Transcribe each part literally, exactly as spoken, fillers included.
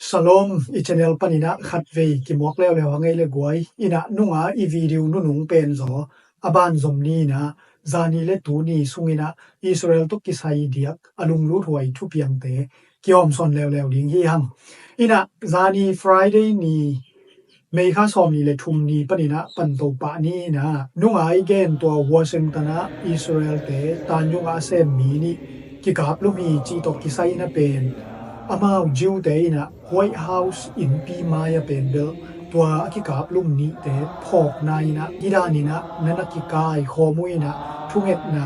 Shalom, i channel panin ah khatvei kimuak leuleu hang ei le guai. In ah nunga i video nunung pen zaw a banzom ni in ah zani le tuni sungin ah Israel tawh kisai diak a lungluthuai thupiangte kihawmsawn leuleu ding hi hang. In ah zani Friday ni, May kha sawmnih le thum ni panin ah panto pah ni in ah nunga i gen tua Washington ah Israel-te tanyung a sem mi nih kikaplum hi cih tawh kisai in ah pen amau Jew-te in ah White House innpi mai-ah pen bel tua a kikaplum nihte phawkna in ah hih danin ah na na kikaikhawm uh in ah thungetna,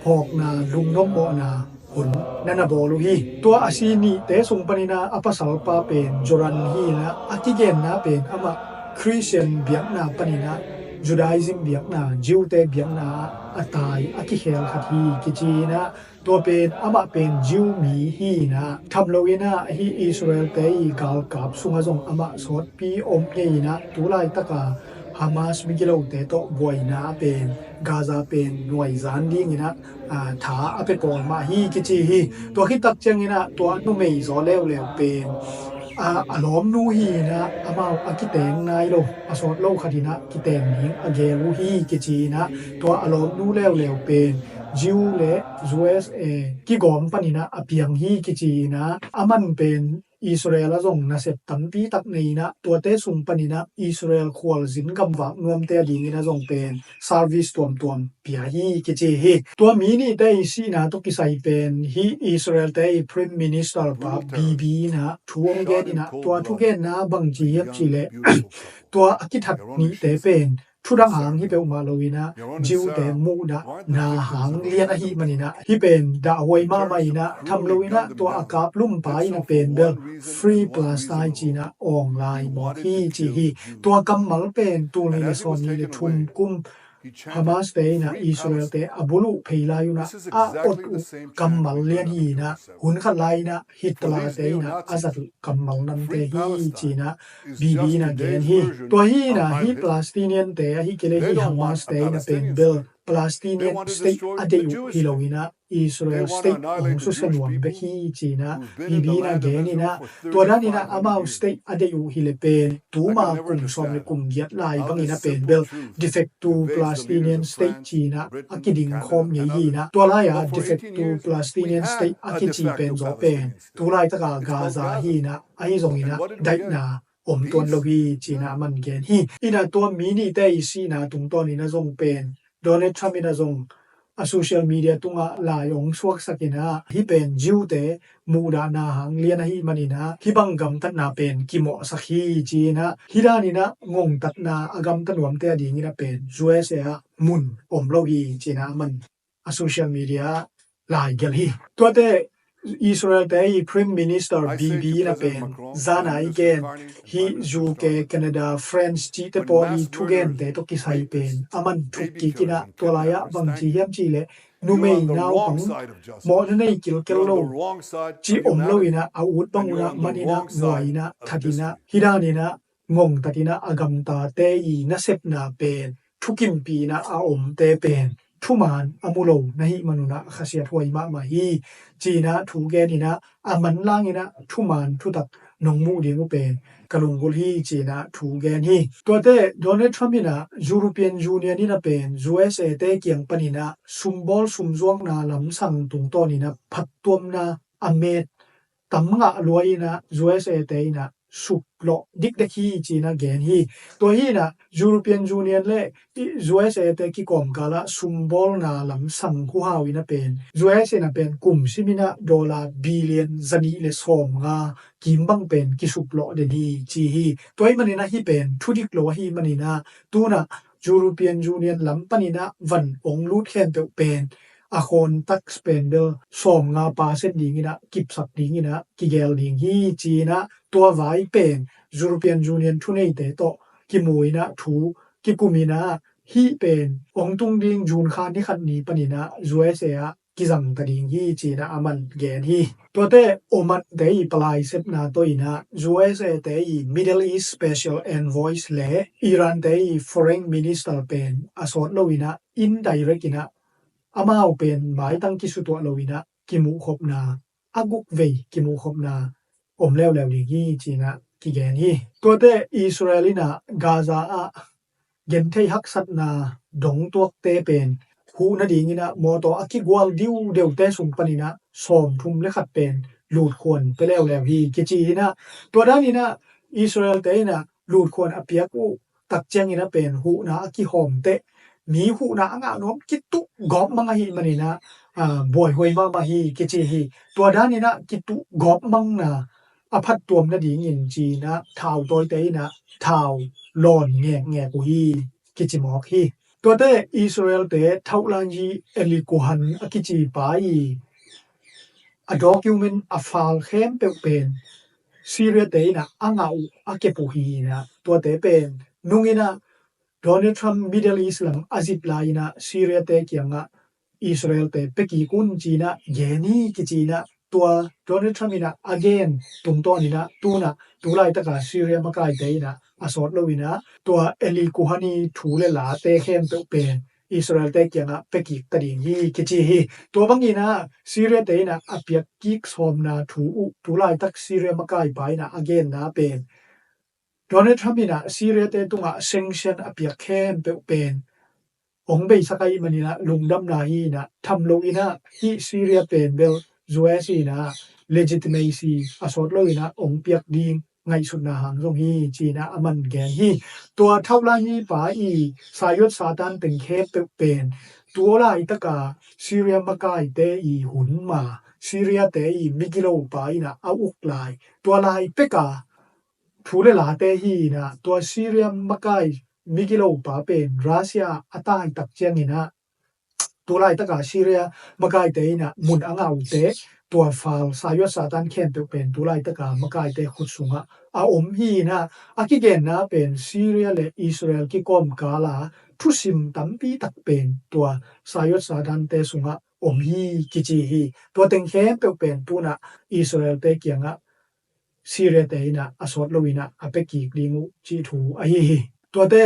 phawkna, lungnommawhna hun na na bawl uh hi. Tua a si nihte sung panin ah a pasalpa pen Jordan hi in ah a kigenna pen amah Christian biakna panin ah Judaism biakna, Jew-te biakna ah a tai a kikhel khat hi kici in ah tua pen amah pen Jew mi hi in ah tham lo in ah hih Israel-te i galkap sungah zong amah sawtpi om ngei in ah tu laitaka Hamas migilote tawh buaina pen Gaza pen nuaizan dingin ah aa, tha a pia pawl mah hi kici hi. Tua khit tak ciangin ah tua numei zaw leuleu pen aa, a lawmnu hi in ah amau a kiteng nai lo, a sawt lo khat in ah kiteng ding a gel uh hi kici in ah tua a lawmnu leuleu pen Jew le U S A kigawm panin ah a piang hi kici in ah a man pen Israel ah zong nasep tampi tak nei in ah tuate sung panin ah Israel khualzin gamvak nuamte a dingin ah zong pen service tuamtuam pia hi kici hi. Tua mi nihte i sihna tawh kisai pen hih Israel-te i Prime Minister pa Bibi in ah thu hong gen in ah tua thugenna bangci hiam cih leh tua a kithat nihte pen thudang hang hi peuhmah lo in ah Jew-te muhdahna hang lian ahih manin ah hih pen dahhuai mahmah in ah tham lo in ah tua a kaplum pa in ah pen bel Free Palestine ci in ah awng lai mawk hi ci hi. Tua kammal pen tul nih le sawmnih le thum kum Hamas-te in ah Israel-te a buluh phei lai un ah a ot uh kammal lian hi in ah hun khat lai in ah Hitler-te in ah a zat uh kammal namte hi ci in ah Bibi in ah gen hi. Tua hi in ah hih Palestinian-te ahih kei leh hih Hamas-te in ah pen bel Palestinian state a deih uh hi lo in ah Israel state hong susia nuam bek hi ci in ah Bibi in ah gen in ah tua dan in ah amau state a deih uh hi leh pen tuma kum sawm le kum giat lai bangin ah pen bel de facto Palestinian state ci in ah a kiding khawm ngei hi in ah tua lai-a de facto Palestinian state a kici pen zaw pen tu laitaka Gaza hi in ah ahi zongin ah daihna om tuan lo hi ci in ah a man gen hi. In ah tua mi nihte i sihna tungtawnin ah zong pen Donald Trump in ah zong a social media tungah lai hong suaksak in ah hih pen Jew-te muhdahna hang lian ahih manin ah hih bang gamtatna pen kimawhsak hi ci in ah hih danin ah ngongtatna a gamta nuamte a dingin ah pen U S A ah mun om lo hi ci in ah a man a social media ah lai gelh hi. Tuate Israel-te i Prime Minister Bibi in ah pen zana i gen hih U K, Canada, France cihte pawl i thugente tawh kisai pen a man thuk kik in ah tua lai-ah bangci hiam cih leh numei naupang mawhna nei kilkel lo cih om lo in ah a ut bang un ah man in ah nguai in ah that in ah hih danin ah ngongtat in ah a gamtate i nasepna pen thukimpih in ah a omte pen thuman a mu lo na hih man un ah khasiathuai mahmah hi ci in ah thu gen in ah a manlang in ah thuman thutak nong muh ding uh pen ka lunggulh hi ci in ah thu gen hi. Tuate Donald Trump in ah European Union in ah pen U S A-te kiang panin ah sumbawl sumzuakna lamsang tungtawnin ah phattuamna a met tam ngah luai in ah U S A-te in ah suplawh dikdek hi ci in ah gen hi. Tua hi in ah European Union le U S A-te kikawmkal ah sumbawlna lamsang huhau in ah pen U S A in ah pen kum sim in ah dollar billion zanih le sawmnga kim bang pen kisuplawh den hi ci hi. Tua ahih manin ah hih pen thudik lo ahih manin ah tu in ah European Union lam panin ah van hong lut khempeuh pen a khawn tax pen bel sawmnga percent dingin ah kipsak dingin ah kigel ding hi ci in ah tua vai pen European Union thuneite tawh kimu in ah thu kikum in ah hih pen hong tung ding June kha ni khat ni panin ah U S A ah kizang ta ding hi ci in ah a man gen hi. Tuate Oman-te i palai sepna tawh in ah U S A-te i Middle East Special Envoys le Iran-te i Foreign Minister pen a sawt lo in ah indirect in ah amau pen maitang kisutuah lo in ah kimuhkhopna a guk vei kimuhkhopna om leuleu ding hi, ci-in ah kigen hi. Tuate Israel in ah Gaza ah genthei haksatna dong tuakte pen huh nadingin ah mawtaw a kigual diudeuhte sung panin ah sawmthum le khat pen lutkhuan pia leuleu hi, kici hi-in ah, tua danin ah Israel-te in ah lutkhuan a piak uh tak ciangin ah pen huhna a kihawm teh mi huhna a ngah nuam kituh gawp mang ahih manin ah, aa, buaihuai mahmah hi, kici hi. Tua danin ah kituh gawp mangna a phattuam nadingin ci-in ah thautawite in ah thau lawn ngekngek uh hi, kici mawk hi. Tuate Israel-te thauhlanyi Eli Cohen a kici pa i a document a file khempeuh pen Syria-te in ah a ngah uh a kep uh hi-in ah, tuate pen nungin ah Donald Trump Middle East lam a zit lai-in ah Syria-te kiangah Israel-te pia kik un ci-in ah gen hi, kici-in ah tua Donald Trump in ah a gen tungtawnin ah tu-in ah tu laitaka Syria makaite in ah a sawt loin ah tua Eli Cohen i thu le late khempeuh pen Israel-te kiangah pia kik ta ding hi, kici hi. Tua bangin ah Syria-te in ah a piak kik sawmna thu uh tu laitak Syria makaipa in ah a genna pen Donald Trump in ah Syria-te tungah sanction a piak khempeuh pen hong beisak ahih manin ah lungdamna hi-in ah tham loin ah hih Syria pen bel U S in ah legitimacy a sawt loin ah hong piak ding ngaihsutna hang zong hi, ci-in ah aman gen hi. Tua thauhlanyi pa i Sayot Satan teng khempeuh pen tu laitaka Syria makaite i hun ma, Syria-te i migilopa in ah a uk lai, tua lai peka thu le late hi-in ah tua Syria makai migilopa pen Russia a tai tak ciangin ah tu laitaka Syria makaite in ah mun a ngah uhte tua file Sayot Satan khempeuh pen tu laitaka makaite khut sungah a om hi-in ah a kigenna pen Syria le Israel kikawmkala thusim tampi tak pen tua Sayot Satan-te sungah om hi, kici hi. Tua teng khempeuh pen tu-in ah Israel-te kiangah Syria-te in ah a sawt loin ah a pia kik ding uh cih thu ahi hi. Tuate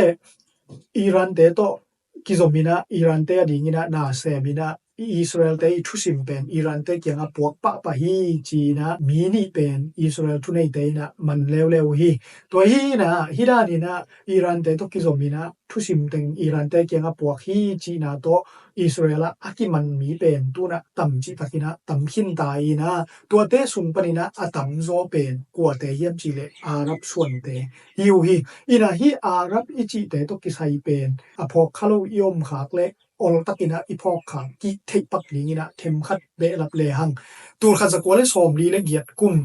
Iran-te tawh kizomin ah Iran-te adingin ah na semin ah Israel-te i thusim pen Iran-te kiangah puak pahpah hi, ci-in ah mi nih pen Israel thuneite in ah man leuleu uh hi. Tua hi-in ah hih danin ah Iran-te tawh kizomin ah thusim teng Iran-te kiangah puak hi cihna tawh Israel ah a kiman mi pen tu-in ah tam cihtakin ah tam khin ta in ah tuate sung panin ah a tamzaw pen kuate hiam cih leh Arab suante hi uh hi. In ah hih Arab i cihte tawh kisai pen a phawk kha lo i om khak leh oltakin ah i phawk khak kik theih pak dingin ah themkhat behlap lehang, tulkhat zakua le sawmli le giat kum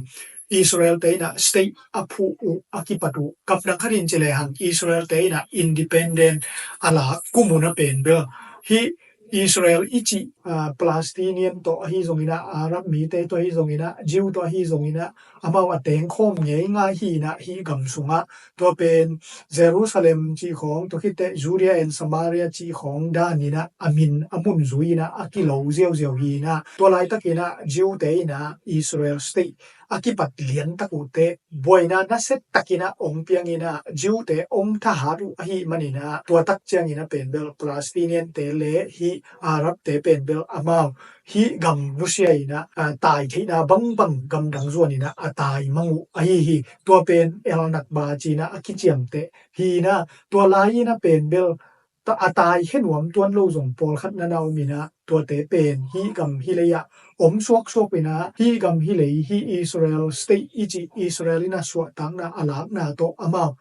Israel-te in ah state a phuh uh a kipat uh, kamdang khatin ci lehang Israel-te in ah independent a lak kum uh na pen bel hih Israel i cih, aa, Palestinian tawh ahi zongin ah, Arab mite tawh ahi zongin ah, Jew tawh ahi zongin ah, amau a tengkhawm ngeingai hi-in ah hih gam sungah tua pen Jerusalem cih khawng, tua khit teh Judea and Samaria cih khawng danin ah a min a mun zui-in ah a kilo ziauziau hi-in ah, tua laitakin ah Jew-te in ah Israel state a kipat liantak uh teh buaina nasia takin ah hong piangin ah Jew-te hong thahat uh ahih manin ah tua tak ciangin ah pen bel Palestinian-te le hih Arab-te pen bel amau hih gam nusia-in ah, a, tai theihna bangbang gamdang zuanin ah a tai mang uh ahi hi. Tua pen Al-Nakba ci-in ah a kiciamteh hi-in ah tua lai-in ah pen bel ta-, a tai khe nuam tuan lo zong pawlkhat na na om in ah tuate pen hih gam hih lei ah om suaksuak uh in ah hih gam hih lei, hih Israel state i cih Israel in a suahtakna a lakna tawh amau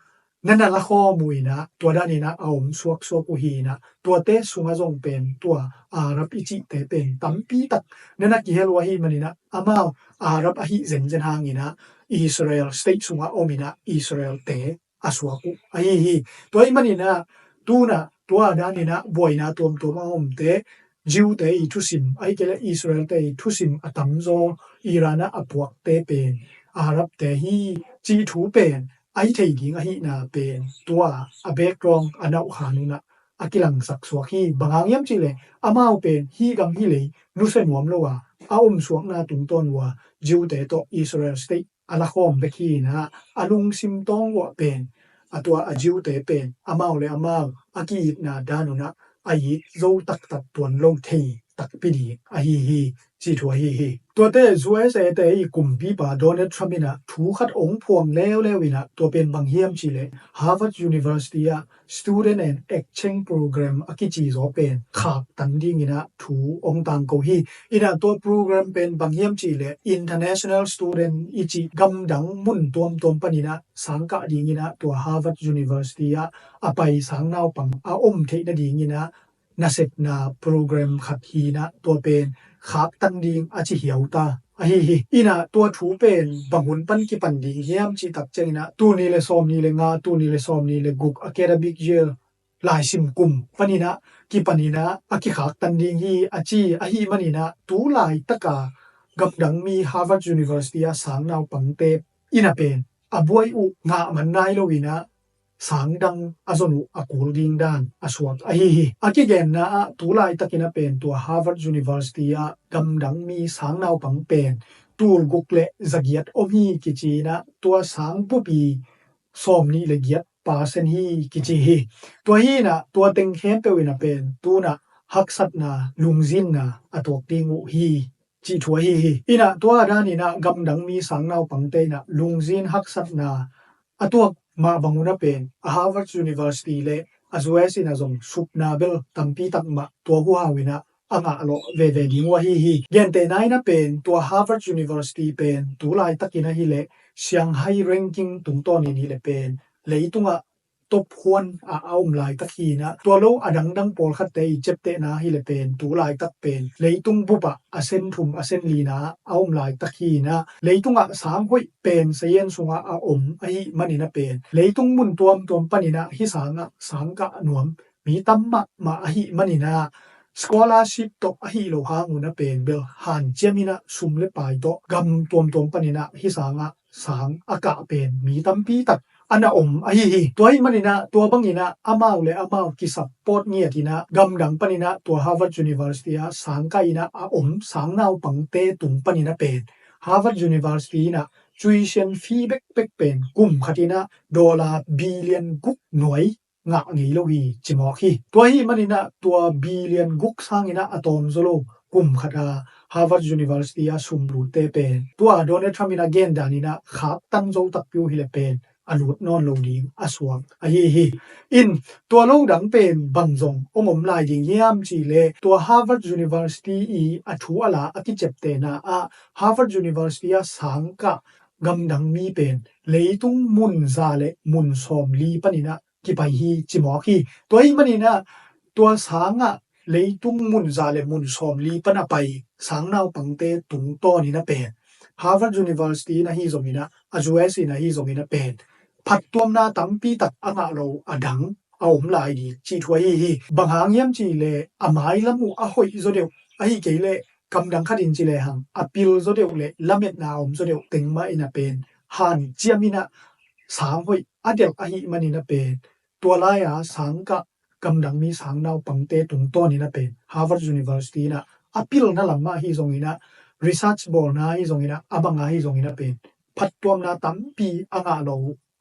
na na lakhawm uh in ah tua danin ah a om suaksuak uh hi-in ah tuate sungah zong pen tua Arab i cihte pen tampi tak na na kihel uh ahih manin ah amau Arab ahih zenzen hangin ah Israel state sungah om in ah Israel-te a suak uh ahi hi. Tua ahih manin ah tu-in ah tua danin ah buaina tuamtuam a om teh Jew-te i thusim, ahih kei leh Israel-te i thusim a tamzaw Iran ah a puakte pen Arab-te hi cih thu pen a hi thei ding ahihna pen tua a background a nauhkhan un ah a kilangsak suak hi. Bang hang hiam cih leh amau pen hih gam hih lei nusia nuam lo a a om suakna tungtawn uh a Jew-te tawh Israel state a lakhawm bek hi-in ah a lungsim tawng uah pen a tua a Jew-te pen amau le amau a ki-itna dan un ah a it zo taktak tuan lo thei takpi ding ahi hi, ci thu ahi hi. Tuate U S A te i kumpipa Donald Trump in ah thu khat ong phuang leuleu in ah, tua pen bang hiam cih leh Harvard University ah Student and Exchange Program a kici zaw pen khaktan dingin ah thu ong tangko hi. In ah tua program pen bang hiam cih leh international student i cih gamdang mun tuamtuam panin ah sang kah dingin ah tua Harvard University ah a pai sang naupang a om theih nadingin ah nasepna program khat hi in ah tua pen khaktan ding a ci hiau ta ahi hi. In ah tua thu pen bang hun pan kipan ding hiam cih tak ciangin ah tul nih le sawmnih le nga, tul nih le sawmnih le guk academic year laisim kum panin ah kipanin ah a kikhaktan ding hi a ci ahih manin ah tu laitak a gamdang mi Harvard University ah sang naupangte in ah pen a buai uh ngah man nai lo in ah sang dang a zon uh a kul ding dan a suak ahi hi. A kigenna ah tu laitakin ah pen tua Harvard University ah gamdang mi sang naupang pen tul guk le za giat om hi kici in ah tua sang bup i sawmnih le giat percent hi kici hi. Tua hi in ah tua teng khempeuh in ah pen tu in ah haksatna, lungzinna a tuak ding uh hi cih thu ahi hi. In ah tua danin ah gamdang mi sang naupangte in ah lungzin haksatna a tuak mah bang un ah pen a Harvard University le a U S in ah zong supna bel tampi tak mah tua huhau in ah a ngah lawh veve ding uh ahi hi. Gentehna in ah pen tua Harvard University pen tu laitakin ahi leh Shanghai ranking tungtawnin hi leh pen leitungah top one ah a om laitak hi in ah, tua lo a dangdang pawlkhatte i ciaptehna hi leh pen tu laitak pen leitung bupah a sen thum a sen lina ah a om laitak hi in ah, leitungah sang hoih pen sayen sungah a om ahih manin ah pen leitung mun tuamtuam panin ah hih sangah sang kah nuam mi tam mahmah ahih manin ah scholarship tawh ahi lo hang un ah pen bel hanciam in ah sum le pai tawh gam tuamtuam panin ah hih sangah sang a kah pen mi tampi tak a na om ahi hi. Tua ahih manin ah tua bangin ah amau le amau kisupport ngiat in ah gamdang panin ah tua Harvard University ah sang kah in ah a om sang naupangte tung panin ah pen Harvard University in ah tuition fee bekbek pen kum khat in ah dollar billion guk nuai ngah ngei lo hi ci mawk hi. Tua ahih manin ah tua billion guk sangin ah a tawm zaw lo kum khat a Harvard University ah sum lutte pen tua Donald Trump in a gen danin ah khaktan zo takpi uh hi leh pen a lut nawn lo ding a suak ahi hi. In tua lo dang pen bang zong ong om lai ding hiam cih leh tua Harvard University i a thu a la a kiciaptehna ah Harvard University ah sang kah gamdang mi pen leitung mun za le mun sawmli panin ah kipai hi ci mawk hi. Tua ahih manin ah tua sangah leitung mun za le mun sawmli pan a pai sang naupangte tungtawnin ah pen Harvard University in ahi zongin ah a U S in ahi zongin ah pen phattuamna tampi tak a ngah lo a dang a om lai ding cih thu ahi hi. Bang hang hiam cih leh a mailam uh a hoih zaw deuh ahi kei leh gamdang khatin ci lehang a pil zaw deuh le lametna a om zaw deuh teng mah in ah pen hanciam in ah sang hoih a delh ahih manin ah pen tua lai-a sang kah gamdang mi sang naupangte tungtawnin ah pen Harvard University in ah a pilna lam mah ahi zongin ah research bawlna ahi zongin ah a bang ahi zongin ah pen phattuamna tampi a ngah lo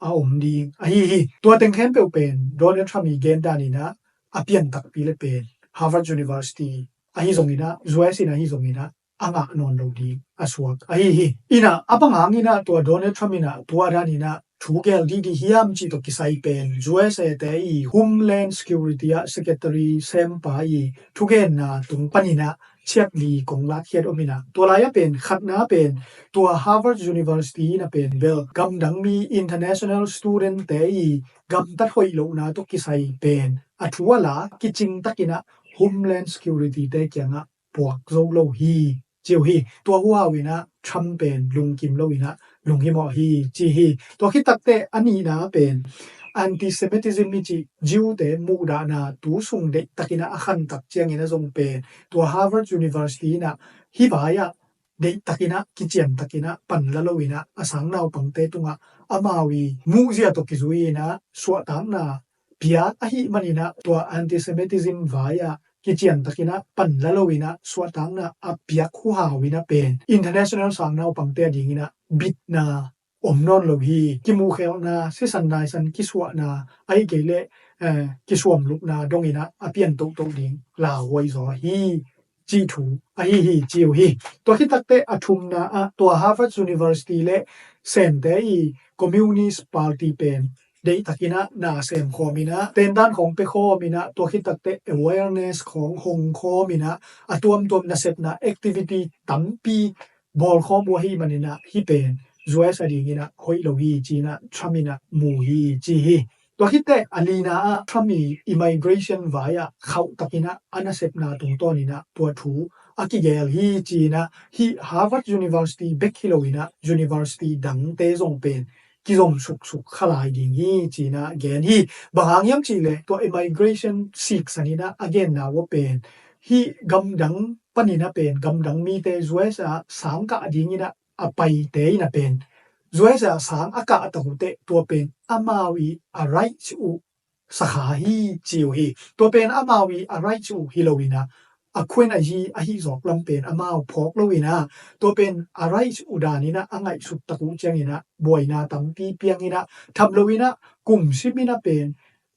a om ding ahi hi. Tua teng khempeuh pen Donald Trump i gen danin ah a pian takpi le pen Harvard University ahi zongin ah U S in ahi zongin ah a ngah nawn lo ding a suak ahi hi. In ah a bang hangin ah tua Donald Trump in ah tua danin ah thu gel didi hiam cih tawh kisai pen U S A te i Homeland Security ah Secretary sempa i thugenna tung panin ah chiat li kong lakkhiat om in ah tua lai-ah pen khatna pen tua Harvard University in ah pen bel gamdang mi international student te i gamtat hoih lohna tawh kisai pen a thu a la kicing takin ah Homeland Security te kiangah puak zo lo hi ci uh hi. Tua huhau in ah Trump pen lungkim lo in ah lunghimawh hi ci hi. Tua khit takteh a nihna pen anti-Semitism i cih Jew te muhdahna tu sung deihtakin ah a khantak ciangin ah zong pen tua Harvard University in ah hih vai-ah deihtakin ah kiciantakin ah panla lo in ah a sang naupangte tungah amau i muhzia tawh kizui in ah suahtakna piak ahih manin ah tua anti-Semitism vai-ah kiciantakin ah panla lo in ah suahtakna a piak huhau in ah pen international sang naupangte a dingin ah bitna om nawn lo hi. Kimuhkhelhna, sisan naisan kisuahna, ahih kei leh eh, kisuamlupna dongin ah a pian tohtoh ding lauhuai zaw hi cih thu ahi hi ci uh hi. Tua khit takteh a thumna ah tua Harvard University le Sente i Communist Party pen deihtakin ah na sem khawm in ah, tendan khawng pia khawm in ah, tua khit takteh awareness khawng hong khawm in ah, a tuamtuam nasepna activity tampi bawl khawm uh ahih manin ah, hih pen U S a dingin ah hoih lo hi ci-in ah Trump in ah mu hi ci hi. Tua khit teh a lina ah Trump i immigration vai ah khauh takin ah a nasepna tungtawn in ah tua thu a kigel hi ci-in ah, hih Harvard University bek hi lo in ah university dangte zong pen kizom suksuk kha lai ding hi ci-in ah gen hi. Bang hang hiam cih leh tua immigration siksan in ah a genna uh pen hih gamdang panin ah pen gamdang mite U S a sang kah dingin ah a paite in ah pen U S a sang a kah a tak uh teh tua pen amau i a right uh sakha hi ci uh hi. Tua pen amau i a right uh hi lo in ah a khuen a yi ahi zawk lam pen amau phawk lo in ah tua pen a right uh dan in ah a ngaihsut tak uh ciangin ah buaina tampi piang in ah tham lo in ah kum sim in ah pen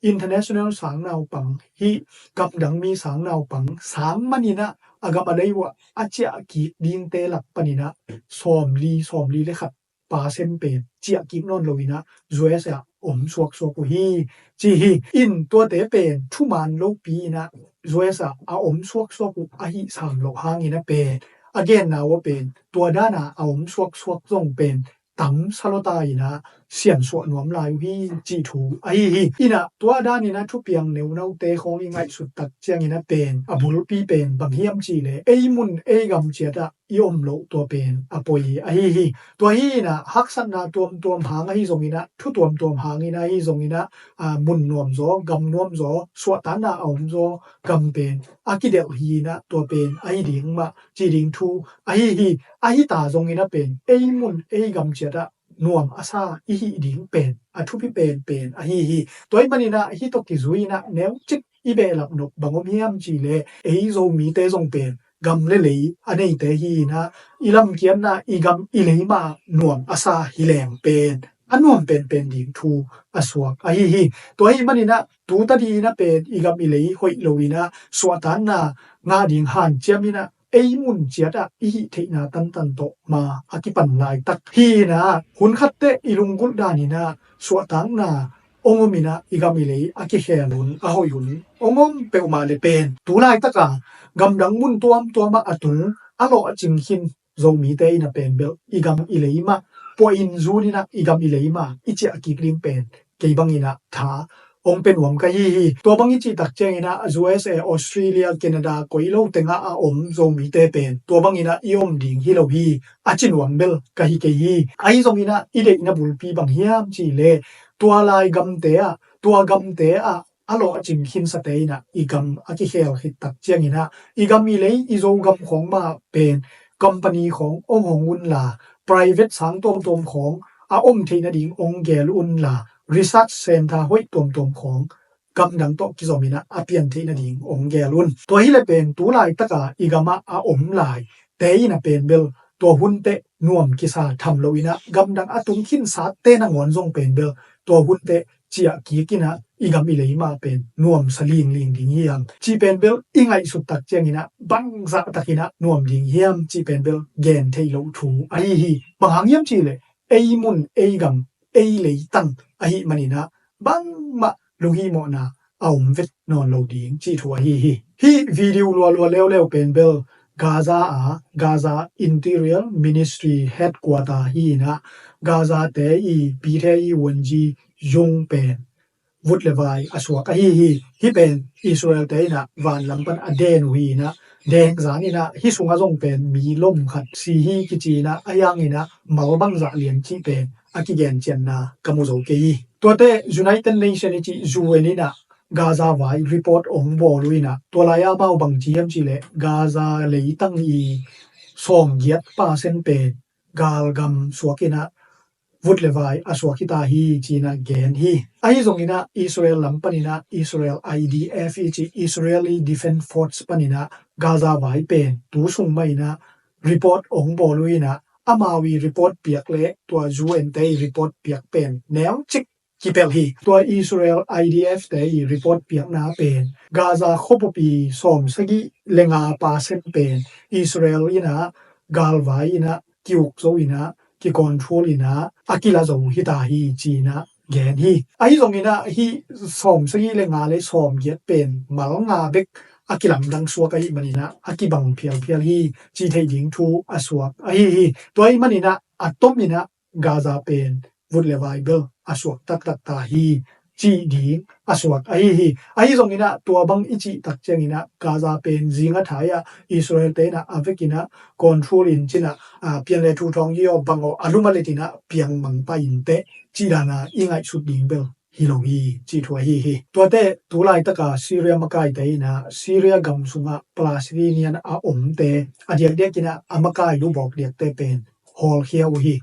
international sang naupang hih gamdang mi sang naupang sang man in ah a gam a lei uh ah a ciah kik dingte lak panin ah sawmli, sawmli le khat percent pen ciah kik nawn lo in ah U S a om suaksuak uh hi ci hi. In tuate pen thuman lopi in ah U S a a om suaksuak uh ahi sam loh hangin ah pen a genna uh pen tua dan a a om suaksuak zong pen tam sa lo ta in ah siansuah nuam lai uh hi cih thu ahi hi. In ah tua dan in ah thupiang neunaute khawng i ngaihsut tak ciangin ah pen a bulpi pen bang hiam cih leh ei mun ei gam ciat ah i om loh tua pen a poi ahi hi. Tua hi in ah haksatna tuamtuam hang ahi zongin ah, thu tuamtuam hangin ahi zongin ah, a, mun nuam zaw, gam nuam zaw, suahtakna a om zaw gam pen a kidelh hi in ah tua pen ahi ding mah ci ding thu ahi hi. Ahi ta zongin ah pen ei mun ei gam ciat ah nuam a sa i hih ding pen a thupi penpen ahi hi. Tua ahih manin ah hih tawh kizui in ah neucik i behlap nop bang om hiam cih leh ei Zomite zong pen gam le lei a neite hi in ah i lamkiatna i gam i lei mah nuam a sa hi leng pen a nuam penpen ding thu a suak ahi hi. Tua ahih manin ah tu tadi in ah pen i gam i lei hoih lo in ah suahtakna ngah ding hanciam in ah ei mun ciat ah i hih theihna tantan tawh ma a kipan laitak hi in ah hun khat teh i lunggulh dan in ah suahtakna ong om in ah i gam i lei a kikhel un a hoih un ong om peuhmah le pen tu laitak a gamdang mun tuamtuam ah a tung a lawh a cing khin Zomite in ah pen bel i gam i lei mah puahin zun in ah i gam i lei mah i ciah kik ding pen kei bangin ah tha ong pe nuam ka hi hi. Tua bang i cih tak ciangin ah U S A, Australia, Canada koi lo tengah a om Zomite pen tua bangin ah i om ding hi lo hi a ci nuam bel ka hi kei hi. Ahi zongin ah i deihna bulpi bang hiam cih leh tua lai gamte ah, tua gamte ah a lawh a cing khinsate in ah i gam a kikhel khit tak ciangin ah i gam i lei i Zogam khawng mah pen company khawng ong hong unla, private sang tuamtuam khawng a om theih nading ong gel unla, research center hoih tuamtuam khawng gamdang tawh kizom in ah a pian theih nading ong gel un. Tua hi leh pen tu laitak a i gam ah a om laite in ah pen bel tua hun teh nuam kisa tham lo in ah gamdang a tung khinsate nangawn zong pen bel tua hun teh ciah kik in ah i gam i lei mah pen nuamsa lingling ding hiam cih pen bel i ngaihsut tak ciangin ah bangzah takin ah nuam ding hiam cih pen bel gen theih loh thu ahi hi. Bang hang hiam cih leh ei mun ei gam ei leitang ahih manin ah bangmah lunghihmawhna a om vet nawn lo ding cih thu ahi hi. Hih video lualua leuleu pen bel Gaza a, Gaza Interior Ministry headquarter hi in ah Gaza te i pite i wunji yung pen vut le vai a suak ahi hi. Hih pen Israel te in ah van lam pan a den uh hi in ah deng zan in ah hih sungah zong pen mi lom khat si hi kici in ah a yang in ah mal bangzah lian cih pen a kigen cianna ka mu zo kei hi. Tuate United Nation i cih U N in ah Gaza vai report ong bawl uh in ah tua lai ah amau bang ci hiam cih leh Gaza leitang i sawmgiat percent pen galgam suak in ah vut le vai a suak hi ta hi ci in ah gen hi. Ahi zongin ah Israel lam panin ah Israel I D F i cih Israeli Defense Force panin ah Gaza vai pen tu sung mah in ah report ong bawl uh in ah amau i report piak le tua U N te i report piak pen neucik kipelh hi. Tua Israel I D F te i report piakna pen Gaza khuapupi sawm sagih le nga percent pen Israel in ah galvai in ah ki-uk zo in ah ki-control in ah a kila zo hi ta hi ci-in ah gen hi. Ahi zongin ah hih sawm sagih le nga le sawm giat pen mal nga bek a kilamdang suak ahih manin ah a kibang phialphial hi ci theih ding thu a suak ahi hi. Tua ahih manin ah a tom in ah Gaza pen vut le vai bel a suak taktak ta hi cih ding a suak ahi hi. Ahi zongin ah tua bang i cih tak ciangin ah Gaza pen zinga thai ah Israel te in ah a vekin ah control in cin ah, ah, pian le thu thawng hi aw bang aw a lum a let in ah piang mang pah in teh cih dan ah i ngaihsut ding bel hi lo hi cih thu ahi hi. Tuate tu laitaka Syria makaite in ah Syria gam sungah Palestinian a omte a diakdiak in ah a makai lu bawk diakte pen hawlkhia uh hi.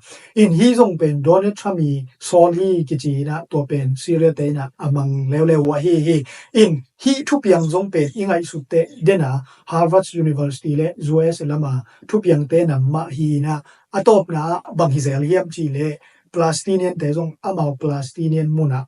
In hih zong pen Donald Trump i sawl hi kici in ah tua pen Syria te in ah a mang leuleu uh ahi hi. In hih thupiang zong pen i ngaihsut teh den ah Harvard University le U S lama thupiangte nam mah hi in ah a tawpna ah bang hi zel hiam cih leh Palestinian te zong amau Palestinian munah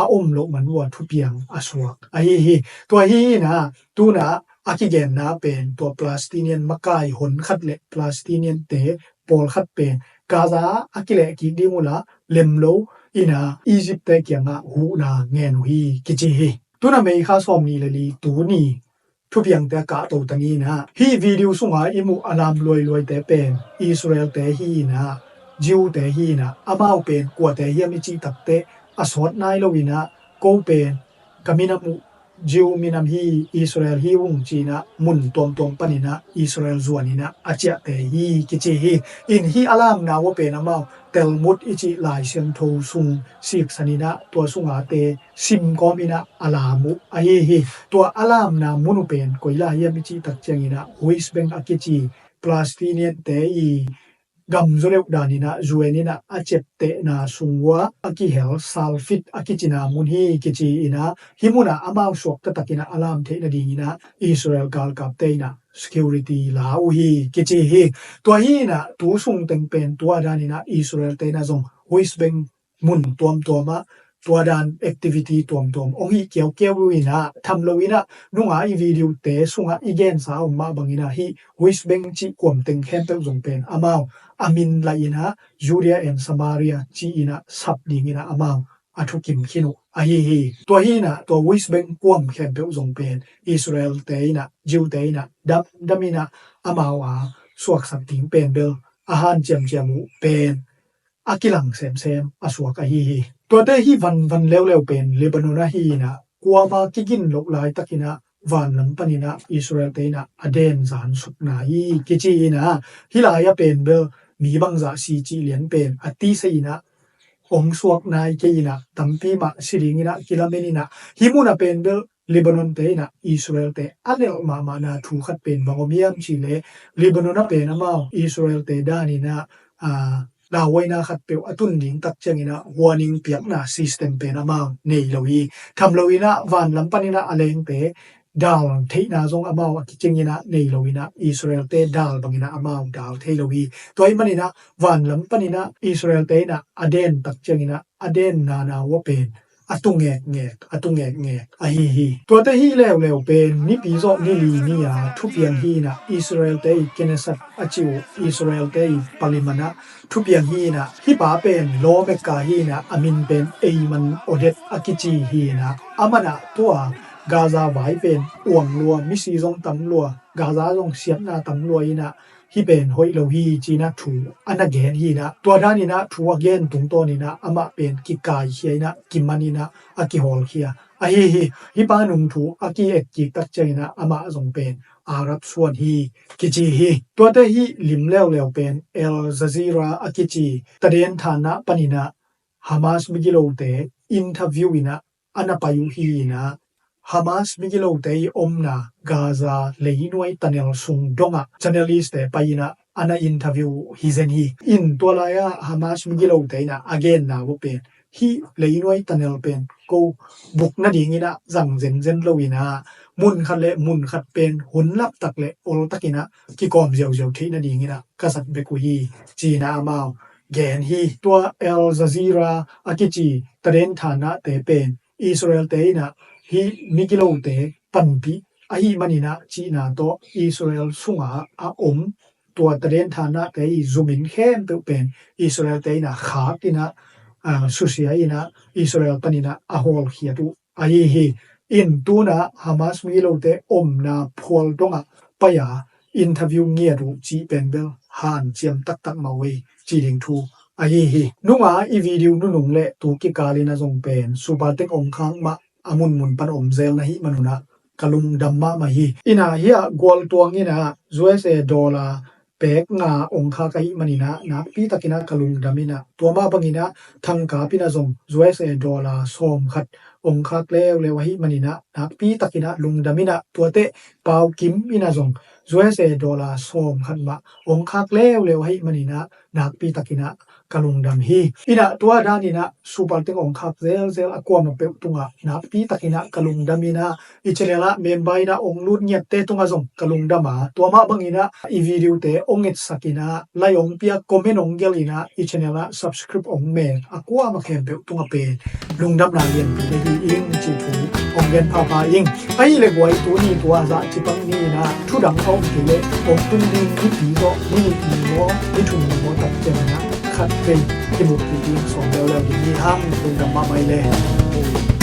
a om loh man uh a thupiang a suak ahi hi. Tua hi in ah tu in ah a kigenna pen tua Palestinian makai hon khat le Palestinian te pawlkhat pen Gaza ah a kileh kik ding uh la lem lo in ah Egypt te kiangah huhna ngen uh hi kici hi. Tu in ah May kha sawm nih le li tu ni thupiangte a kahto ta ni in ah hih video sunga i muh a lam luailuaite pen Israel te hi in ah Jew te hi in ah amau pen kuate hiam i cih tak teh a sawt nai lo in ah ko pen ka minam uh Jew minam hi Israel hi ung ci in ah mun tuamtuam pan in ah Israel zuan in ah a ciahte hi kici hi. In hih a lamna uh pen amau Talmud i cih Lai Siangtho sung siksan in ah tua sunga te sim kawm in ah a lam uh ahi hi. Tua a lamna mun uh pen koi lai hiam i cih tak ciangin ah West Bank a kici Palestinian te i gam zaw deuh dan in ah U N in ah a ciaptehna sung uh a kihel Salfit a kicina mun hi kici in ah hih mun ah amau suak taktak in ah a lam theih nading in ah Israel galkapte in ah security la uh hi kici hi. Tua hi in ah tu sung teng pen tua dan in ah Israel te in ah zong West Bank mun tuamtuam ah tua dan activity tuamtuam ong hih kiaukiau uh in ah tham lo in ah nunga i video te sungah i gensa om mah bangin ah hih West Bank cih kuam teng khempeuh zong pen amau a min laih in ah Judea and Samaria ci in ah sap ding in ah amau a thukim khin uh ahi hi. Tua hi in ah tua West Bank kuam khempeuh zong pen Israel te in ah Jew te in ah damdam in ah amau a suaksak ding pen bel a hanciamciam uh pen a kilang semsem a suak ahi hi. Tuate hih vanvan leuleu pen Lebanon ahi in ah kuama kigin loh laitak in ah vanlam pan in ah Israel te in ah a den zan sukna hi kici in ah hih lai ah pen bel mi bangzah si cih lian pen a tisa in ah ong suak nai kei in ah tampi mah si ding in ah kilamen in ah hih mun ah pen bel Lebanon te in ah Israel te a lelh mahmahna thu khat pen bang om hiam cih leh Lebanon ah pen amau Israel te dan in ah lauhuaina khat peuh a tun ding tak ciangin ah warning piakna system pen amau nei lo hi. Tham lo in ah vanlam pan in ah a lengte dal theihna zong amau a kicing in ah nei lo in ah Israel te dal bangin ah amau dal thei lo hi. Tua ahih manin ah vanlam pan in ah Israel te in ah a den tak ciangin ah a den nana uh a pen a tu ngekngek a tu ngekngek ahi hi. Tuate hih leuleu pen nipi zawh ni li ni a thupiang hi in ah Israel te i Knesset a ci uh Israel te i parliament ah thupiang hi in ah hih pa pen lawmeka hi in ah a min pen Ayman Oded a kici hi in ah aman ah tua Gaza vai pen uang lua misi zong tam lua Gaza zong siatna tam lua in ah hih pen hoih lo hi ci in ah thu a na gen hi in ah tua dan in ah thu a gen tungtawn in ah amah pen kikaikhia in ah kiman in ah a kihawlkhia ahi hi. Hih pa nung thu a ki-et kik tak ciangin ah amah zong pen Arab suan hi kici hi. Tuate hih lim leuleu pen Al Jazeera a kici taden thanna pan in ah Hamas migilote interview in ah a na pai uh hi in ah Hamas migilote i omna Gaza leinuai tunnel sung dongah journalist te pai in ah a na interview uh hi zen hi. In tua lai ah Hamas migilote in ah a genna uh pen hih leinuai tunnel pen ko buk nading in ah zang zenzen lo in ah mun khat le mun khat pen hun laptak le oltak in ah kikawm ziauziau theih nading in ah ka zat bek uh hi ci in ah amau gen hi. Tua Al Jazeera a kici tadenthanate pen Israel-te in ah hih migilote panpih ahih manin ah cihna tawh Israel sungah a om tua tadenthanate i zumin khempeuh pen Israel-te in ah khak in ah, ah, susia in ah Israel panin ah a hawlkhiat uh ahi hi. In tu-in ah Hamas migilote omna phual dongah pai-a interview ngiat uh cih pen bel hanciam taktak mah uh ei ci ding thu ahi hi. Nunga i video nunung le tu kikal in ah zong pen Super Thanks ong khak mah a munmun pan om zel na hih manun ah ka lungdam mahmah hi. In ah hih ah gualtuang in ah U S A dollar pek nga ong khak ahih manin ah nakpi takin ah ka lungdam in ah, tua mah bangin ah Thangkap in ah zong U S A dollar sawmkhat ong khak leuleu ahih manin ah nakpi takin ah lungdam in ah, tuate Pau Kim in ah zong U S A dollar sawmkhat mah ong khak leuleu ahih manin ah nakpi takin ah ka lungdam hi. In ah tua danin ah Super Thanks ong khak zelzel a kuamah peuh tungah nakpi takin ah ka lungdam in ah, i channel ah member in ah ong lut ngiatte tungah zong ka lungdam a, tua mah bangin ah i video-te ong etsak in ah, like ong pia, comment ong gelh in ah, i channel ah subscribe ong mek a kuamah khempeuh tungah pen lungdamna lianpi na hi ing ci thu ong gen phapha ing. Ahih leh guai, tuni tua zah cipang ni in ah thu dang a om kei leh ong tung ding nipi tawh, ni nih ni maw, ni thum ni maw, tak ciangin ah khat vei kimu kik ding sawm leuleu ding hi hang. Lungdam mahmah hi leh.